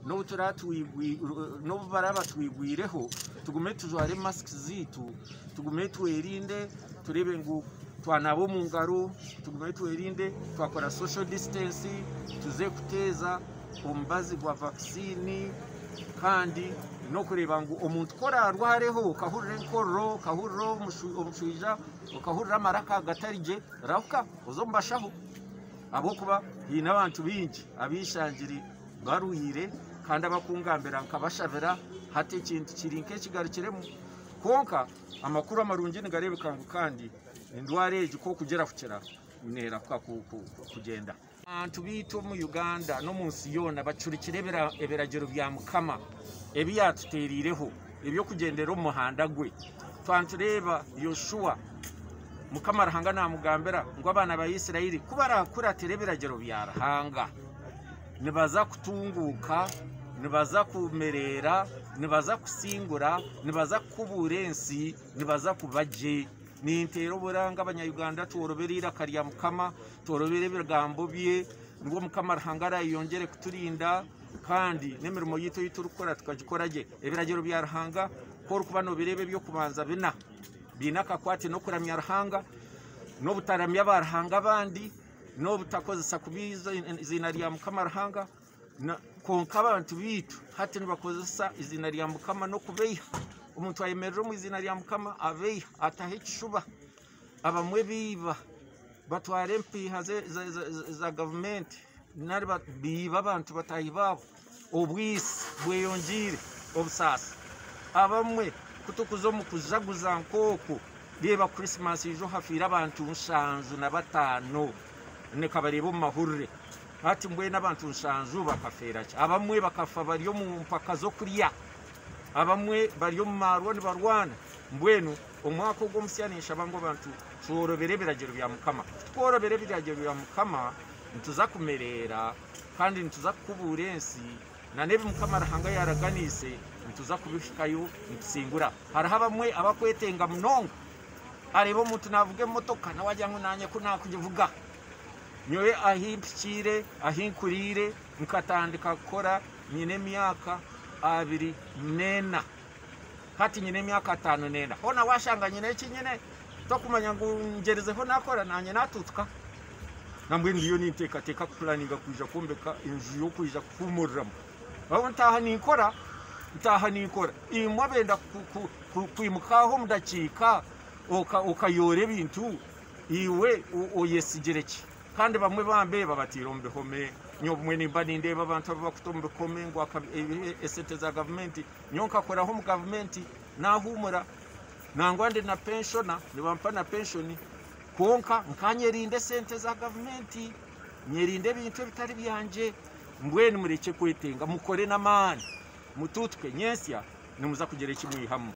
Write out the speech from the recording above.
N'obu baraba batwigwireho, tugume tujware masiki zaitu, tugume twerinde, tureebe ngu twanaaba omu ngaro, tugume twerinde, twakora social distance, tuze kuteeza omubazi gwa vaccine kandi n'okureeba ngu omuntu ku oraarwareho okahurira enkororo, okahurira omushwija, okahurira amaraka gatari gye, rahuka oze omu bashaho ahabw'okuba haine abantu baingi abishangire barwaire kandi abakungambira nkabashabira hati ekintu kiri nk'ekigarukiremu. Kwonka amakuru amarungi nigareebeka ngu kandi endwara egi ku orikugira kukira neerahuka kugyenda. Abantu baitu omu Uganda n'omu nsi yoona bacurikire ebiragiro bya Mukama ebi yaatuteereireho eby'okugyendera omu muhanda gwe. Twaba nitureeba Yoshua, Mukama Ruhanga naamugambira ngu abaana ba Israeli ku baraakuratira ebiragiro bya Ruhanga, nibaza kutunguuka, nibaza kumereera, nibaza kusingura, nibaza kukubuura ensi, nibaza kuba gye. Ninteera oburanga Abanya-Uganda tworobere eiraka rya Mukama, tworobere ebigambo bye, nibwo Mukama Ruhanga arayeyongyere kuturinda kandi n'emirimo yaitu ei turikukora tukagikora gye. Ebiragiro bya Ruhanga ku orikuba noobireeba eby'okubanza bina, biine akakwate n'okuramya Ruhanga, n'obutaramya baaruhanga abandi, n'obutakozesa kubi eiziina rya Mukama Ruhanga, kwonka abantu baitu hati nibakozesa eiziina rya Mukama n'okubeiha. Omuntu ayemerera omu iziina rya Mukama abeiha, ataho ekishuba. Abamwe baiba, batwara empiiha za gavumenti nari baiba abantu bataahi baabo. Obwitsi bweyongyeire obusaasi. Abamwe ku turikuza omu kujaguza nk'oku, Reeba Krisimansi ijo hafiire abantu 75 nikabareeba omu mahurire. Hati mbwenu abantu nshanju bakafeera ki? Abamwe bakafa bari omu mpaka z'okurya, abamwe bari omu maarwa nibarwana. Mbwenu omwaka ogu omusya ninshaba ngu abantu tworobere ebiragiro bya Mukama. Ku tukworobera ebiragiro bya Mukama nituza kumereera kandi nituza kukubuura ensi. Na n'ebi Mukama Ruhanga yaaraganiise nituza kubihikayo nitusingura. Hariho abamwe abakwetenga munonga, areeba omuntu naavuga emotoka nawe agira ngu naanye ku naakugivuga. Nyowe ahi mpikiire, ahi nkuriire, nkatandika kukora nyine emyaka 24. Hati nyine emyaka 54. Hoona waashanga nyine eki nyine, tokumanya ngu ngyerizeho naakora naanye naatuutuka. Nambwenu ndiyo ninteekateeka kupulaninga kwija kwombeka enju y'okwija kuhuumuriramu. Aho ntaaha ninkora, ntaaha ninkora. Imwe abenda kwimuka aho omu dakiika okayoora ebintu, iwe oyesigire ki? Kandi bamwe bambe babataire omu bihome. Nyowe obumwe nimba nindeeba abantu abu barikuta omu bikome ngu esente za gavumenti. Nyowe nkakoraho omu gavumenti naahuumura. Nangwa ndi na penshona, nibampa na penshoni. Kwonka nkanyerinda esente za gavumenti, nyerinda ebintu ebitari byangye. Mbwenu murekye kwetenga, mukore n'amaani, mutuutuke, nyentsya nimuza kugira eki mwihamu.